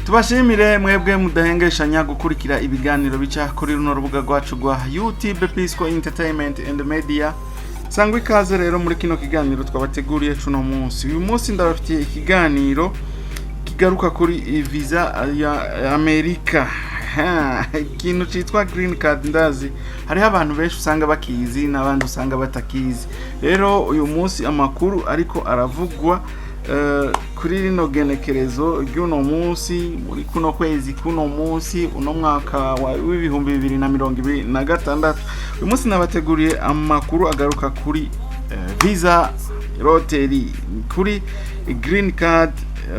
Tubashimire mwebwe mudahengeshanya gukurikira ibiganiro bica kuri runo rubuga rwacu rwa YouTube, Pisco Entertainment and Media. Sangwa ikaze rero muri kino kiganiro twabateguriye cuno munsi. Uyu munsi ndabafitiye ikiganiro kigaruka kuri visa ya Amerika. Ha, ikintu citwa green card, ndazi hariho abantu benshi usanga bakizi n'abandi usanga batakizi. Rero uyu munsi amakuru ariko aravugwa kuri rino genekerezo ry'uno munsi, muri kuno kwezi, kuno munsi, uno mwaka wa 2026, uyu munsi nabateguriye amakuru agaruka kuri visa lottery, kuri green card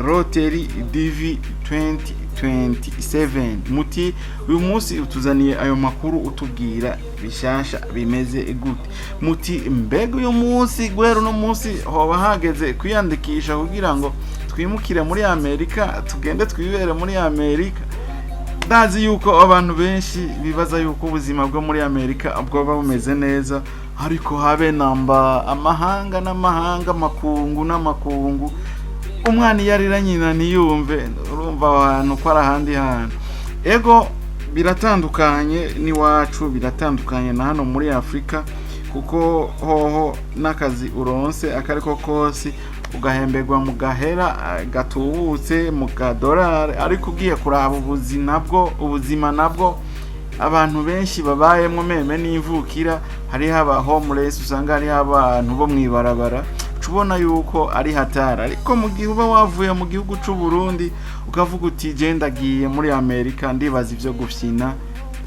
lottery DV 2027. Muti uyu munsi utuzaniye ayo makuru, utubwira bishasha bimeze gute? Muti mbega uyu munsi, guhera uno munsi, hoba hageze kwiyandikisha kugira ngo twimukire muri Amerika, tugende twibere muri Amerika? Ndazi yuko abantu benshi bibaza yuko ubuzima bwo muri Amerika bwoba bumeze neza, ariko habe namba. Amahanga n'amahanga, amakungu n'amakungu, umwana iyo arira nyina ntiyumve. Urumva aho hantu ko ari ahandi hantu. Ego, biratandukanye n'iwacu, biratandukanye na hano muri Afurika, kuko hoho n'akazi uronse akariko kose ugahemberwa mu gahera gatubutse, mu kadorari. Ariko ugiye kuraba ubuzima bwo, ubuzima nabwo abantu benshi babayemwo, même n'imvukira, hariho aba homeless, usanga hariho abantu bo mw'ibarabara, uca ubona yuko ari hatari. Ariko mu gihe uba wavuye mu gihugu c'u Burundi ukavuga uti: "Je ndagiye muri Amerika", ndibaza ivyo gufyina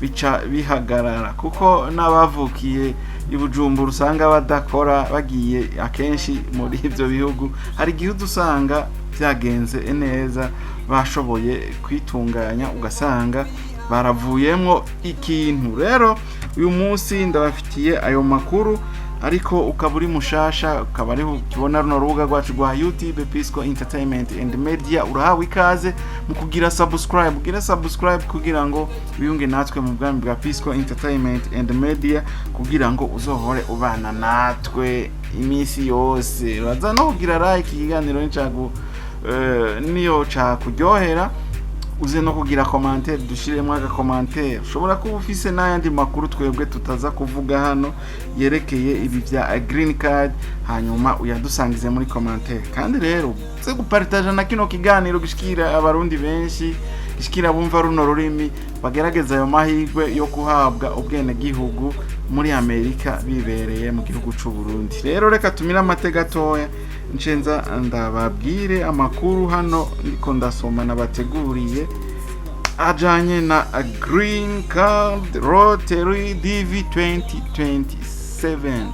bica bihagarara, kuko n'abavukiye i Bujumbura usanga badakora, bagiye akenshi muri ivyo bihugu, hari igihe uza usanga byagenze neza, bashoboye kwitunganya, ugasanga baravuyemwo ikintu. Rero uyu munsi ndabafitiye ayo makuru. Ariko ukaba uri mushasha, ukaba ari ukibona runo rubuga rwacu rwa YouTube, Pisco Entertainment and Media, urahawe ikaze mu kugira subscribe. Ugira subscribe kugira ngo wiyunge natwe mu bwami bwa Pisco Entertainment and Media, kugira ngo uzohore ubana natwe iminsi yose. Uraza no kugira like ikiganiro nicagu niyo cakuryohera, uze no kugira commentaire, dushiremo aga commentaire. Ushobora kuba ufise n'ayandi makuru twebwe tutaza kuvuga hano yerekeye ibi bya green card, hanyuma uyadusangize muri commentaire. Kandi rero uze gupartaja na kino kiganiro gishikira Abarundi benshi, gishikira bumva runo rurimi, bagerageza ayo mahirwe yo guhabwa ubwenegihugu muri Amerika bibereye mu gihugu c'u Burundi. Rero reka tumire amate gatoya, ncenza ndababwire amakuru hano ndiko ndasoma nabateguriye ajanye na green card lottery DV 2027.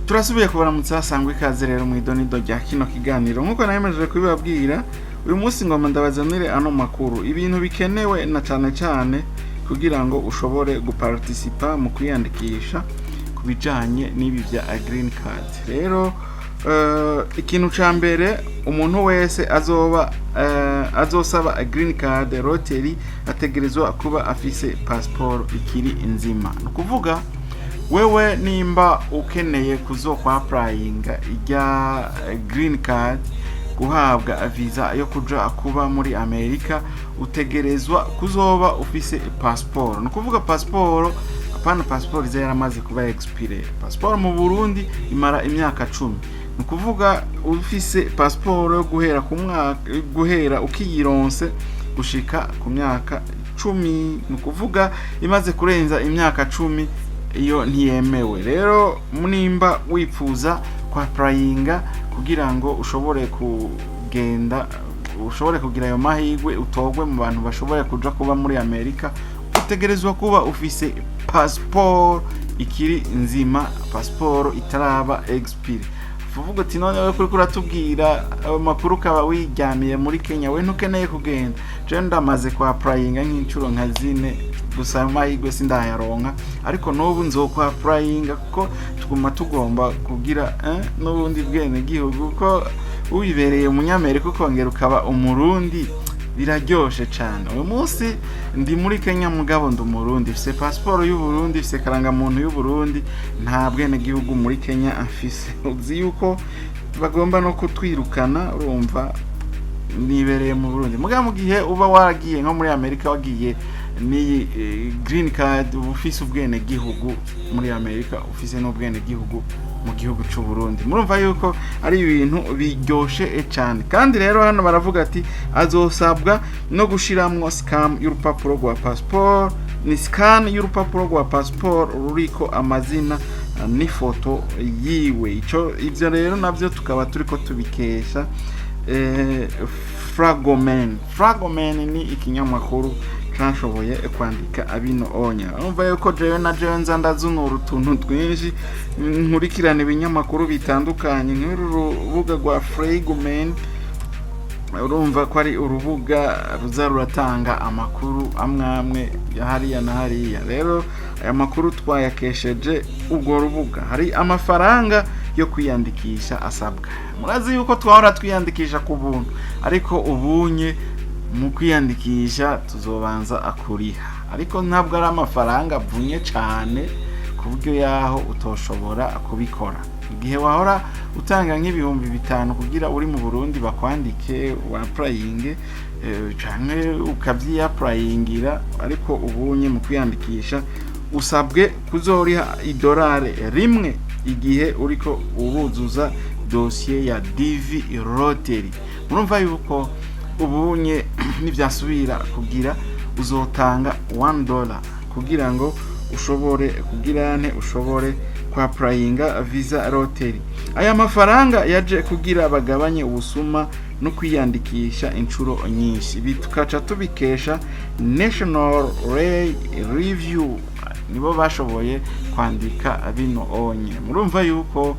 Turasubiye kubaramutsa, sangwa ikaze rero mu idonido rya kino kiganiro. Nk'uko nayemeje kubibabwira, uyu munsi ngoma ndabazanire ano makuru, ibintu bikenewe na cane cane kugira ngo ushobore guparticipa mu kwiyandikisha ku bijanye n'ibi bya green card. Rero ikintu ca mbere, umuntu wese azoba azosaba green card lottery ategerezwa kuba afise passport ikiri nzima. Ni ukuvuga wewe nimba ukeneye kuzokwa applyinga ijya green card, guhabwa visa yo kuja kuba muri Amerika, utegerezwa kuzoba ufise passport. Ni ukuvuga passport, apana passport iza yaramaze kuba expire. Passport mu Burundi imara imyaka 10. Ni ukuvuga ufise passport yo guhera ku mwaka, guhera ukiyironse gushika ku myaka 10. Ni ukuvuga imaze kurenza imyaka 10 iyo ntiyemewe. Rero nimba wifuza kwa applyinga kugira ngo ushobore kugenda, ushobore kugira ayo mahirwe, utogwe mu bantu bashobore kuja kuba muri Amerika, utegerezwa kuba ufise passport ikiri nzima, passport itaraba expire. Uvuga uti: "None we kuriko uratubwira ayo makuru ukaba wiryamiye muri Kenya, we ntukeneye kugenda?" Je ndamaze kwa applyinga nk'inshuro nka zine, gusa ayo mahirwe sindayaronka, ariko n'ubu nzokwa applyinga, kuko tuguma tugomba kugira n'ubundi bwene gihugu, ko wibereye Umunyamerika ukongera ukaba Umurundi. Biraryoshe cane. Uyu munsi ndi muri Kenya, mugabo ndi Umurundi, mfise pasiporo y'Uburundi, mfise karangamuntu y'Uburundi, nta bwenegihugu muri Kenya afise. Uzi yuko bagomba no kutwirukana. Urumva nibereye mu Burundi, mugabo mu gihe uba waragiye nko muri Amerika, wagiye n'iyi green card, uba ufise ubwenegihugu muri Amerika, ufise n'ubwenegihugu mu gihugu c'u Burundi. Murumva yuko ari ibintu biryoshe cane. Kandi rero hano baravuga ati azosabwa no gushiramwo scan y'urupapuro rwa passport, ni scan y'urupapuro rwa passport ruriko amazina n'ifoto yiwe. Ico ivyo rero navyo tukaba turiko tubikesha Fragomen. Fragomen ni ikinyamakuru cashoboye kwandika abino onya. Urumva yuko jewe na jewe nza ndazunura utuntu twinshi, nkurikirana ibinyamakuru bitandukanye nk'uru rubuga rwa Fragomen. Urumva ko ari urubuga ruza ruratanga amakuru amwe amwe ya hariya na hariya. Rero aya makuru twayakesheje urwo rubuga. Hari amafaranga yo kwiyandikisha asabwa. Murazi yuko twahora twiyandikisha ku buntu, ariko ubunye mu kwiyandikisha tuzobanza akuriha, ariko ntabwo ari amafaranga avunye cane ku buryo yaho utoshobora kubikora. Igihe wahora utanga nk'5,000 kugira uri mu Burundi bakwandike wapurayinge, canke ukavyiyapurayingira, ariko ubunye mu kwiyandikisha usabwe kuzoriha idolari 1 igihe uriko uruzuza dosiye ya DV Lottery. Murumva yuko ubunye nivyasubira kugira uzotanga $1 kugira ngo ushobore kugira nte, ushobore kwapurayinga visa lottery. Aya mafaranga yaje kugira bagabanye ubusuma no kwiyandikisha inshuro nyinshi. Ibi tukaca tubikesha National Law Review, nibo bashoboye kwandika bino onye. Murumva yuko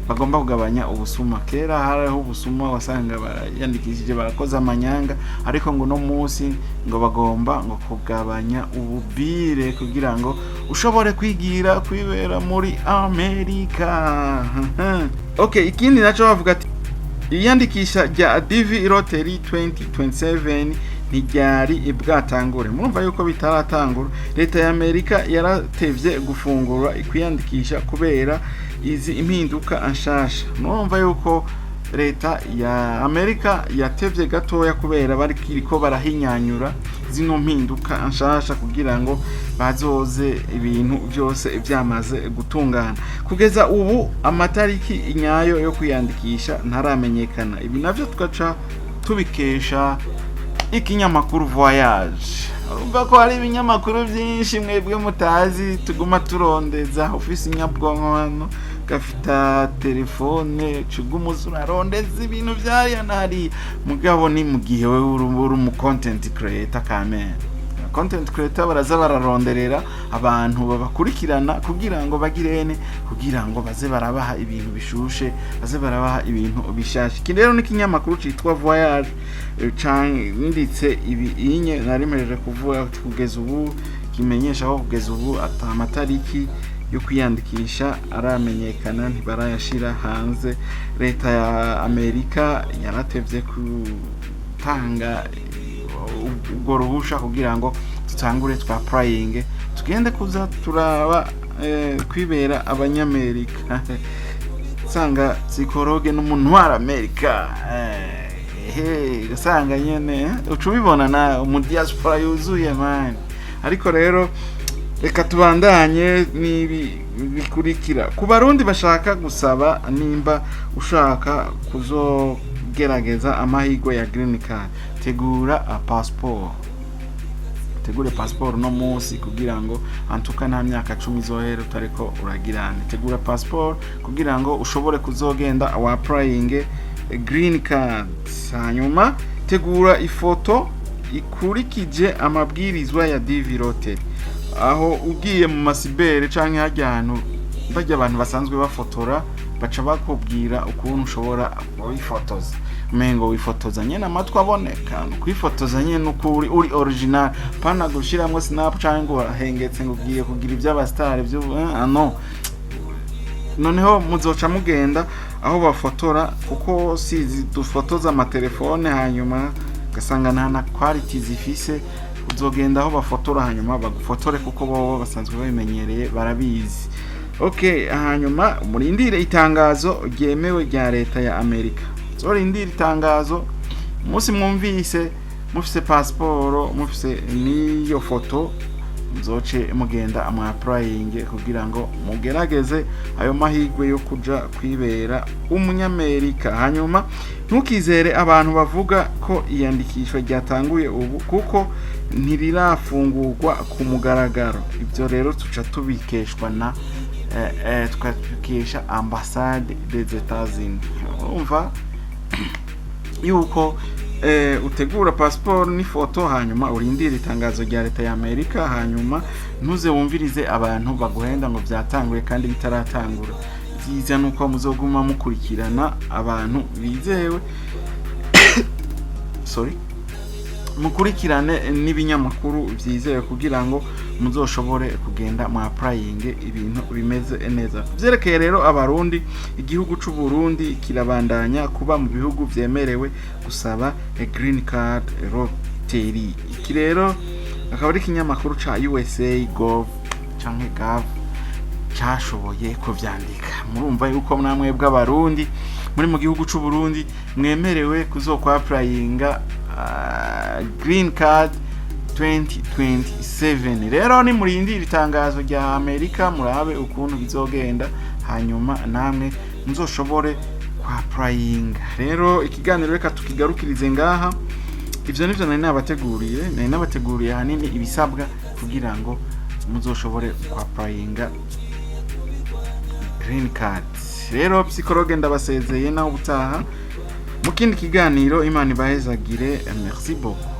bagomba kugabanya ubusuma. Kera hariho ubusuma, wasanga barayandikishije barakoze amanyanga, ariko ngo no munsi ngo bagomba ngo kugabanya ububire kugira ngo ushobore kwigira kwibera muri Amerika. Okay, ikindi naco bavuga ati iyandikisha rya DV Lottery 2027 ntiryari bwatangure. Murumva yuko bitaratangura. Leta ya Amerika yaratevye gufungura kwiyandikisha kubera izi impinduka nshasha. Murumva yuko leta ya Amerika yatevye gatoya kubera bari kiriko barahinyanyura zino mpinduka nshasha kugira ngo bazoze ibintu byose byamaze gutungana. Kugeza ubu amatariki nyayo yo kwiyandikisha ntaramenyekana. Ibi navyo tugaca tubikesha ikinyamakuru Voyage. Urumva ko hari ibinyamakuru byinshi mwebwe mutazi tuguma turondeza. Ufise inyabwonko hano, gafita telefone, cugumuza urarondeza ibintu vyariya na hariya. Mugabo ni mu gihe wewe uri umu content creator kamere. Content creator baraza bararonderera abantu babakurikirana kugira ngo bagirene, kugira ngo baze barabaha ibintu bishushe, baze barabaha ibintu bishasha. Iki rero ni ikinyamakuru citwa Voyage canditse ibi inye nari mpejeje kuvuga ati kugeza ubu kimenyesha ko kugeza ubu ata amatariki yo kwiyandikisha aramenyekana, ntibarayashira hanze. Leta ya Amerika yaratevye gutanga ubwo ruhusha kugira ngo tutangure twa praying, tugende kuza turaba kwibera abanyamerika. Usanga psychologue n'umuntu Amerika, usanga nyene uca ubibona na mu diaspora yuzuye man. Ariko rero reka tubandanye n'ibi bikurikira. Ku Barundi bashaka gusaba, nimba ushaka kuzogerageza amahirwe ya green card, tegura passport, tegure passport no munsi kugira ngo antuka nta myaka 10 izohera utariko uragirane. Tegura passport kugira ngo ushobore kuzogenda wa applying green card. Hanyuma tegura ifoto ikurikije amabwirizwa ya DV Lottery. Aho ugiye mu ma cyber canke harya hantu barya abantu basanzwe bafotora, baca bakubwira ukuntu ushobora kubifotoza. Umengo wifotoza nyene amatwi aboneka, kwifotoza nyene uko uri original, pana gushiramwo snap canke ngo wahengetse ngo ugiye kugira ivy'aba star vyo no. Noneho muzoca mugenda aho bafotora, kuko sizi dufotoza amatelefone, hanyuma Ugasanga nta na quality zifise. Uzogenda aho bafotora, hanyuma bagufotore, kuko bobo basanzwe babimenyereye, barabizi. Okay, hanyuma murindire itangazo ryemewe rya leta ya Amerika. Zorindire itangazo. Umunsi mwumvise mufise pasiporo, mufise n'iyo foto, muzoce mugenda mwa applying kugira ngo mugerageze ayo mahirwe yo kuja kwibera umunyamerika. Hanyuma ntukizere abantu bavuga ko iyandikishwa ryatanguye ubu, kuko ntirirafungurwa ku mugaragaro. Ibyo rero tuca tubikeshwa na tukabikesha ambassade des États-Unis. Urumva yuko utegura pasiporo n'ifoto, hanyuma urindire itangazo rya leta ya Amerika. Hanyuma ntuze wumvirize abantu baguhenda ngo byatanguye kandi bitaratangura. Byiza nuko muzoguma mukurikirana abantu bizewe, sorry, mukurikirane n'ibinyamakuru byizewe kugira ngo muzoshobore kugenda mu applying ibintu bimeze neza. Vyerekeye rero Abarundi, igihugu c'u Burundi kirabandanya kuba mu bihugu vyemerewe gusaba a green card lottery. Iki rero akaba ari ikinyamakuru ca USA Gov canke Gov cashoboye kuvyandika. Murumva yuko namwe bw'Abarundi muri mu gihugu c'u Burundi mwemerewe kuzokwa applyinga green card 2027. Rero nimurindira itangazo rya Amerika, murabe ukuntu bizogenda, hanyuma namwe muzoshobore kwa applyinga. Rero ikiganiro reka tukigarukirize ngaha. Ivyo nivyo nari nabateguriye. Nari nabateguriye ahanini ibisabwa kugira ngo muzoshobore kwa applyinga green card. Rero psychologue ndabasezeye, naho ubutaha mu kindi kiganiro. Imana ibahezagire. Merci beaucoup.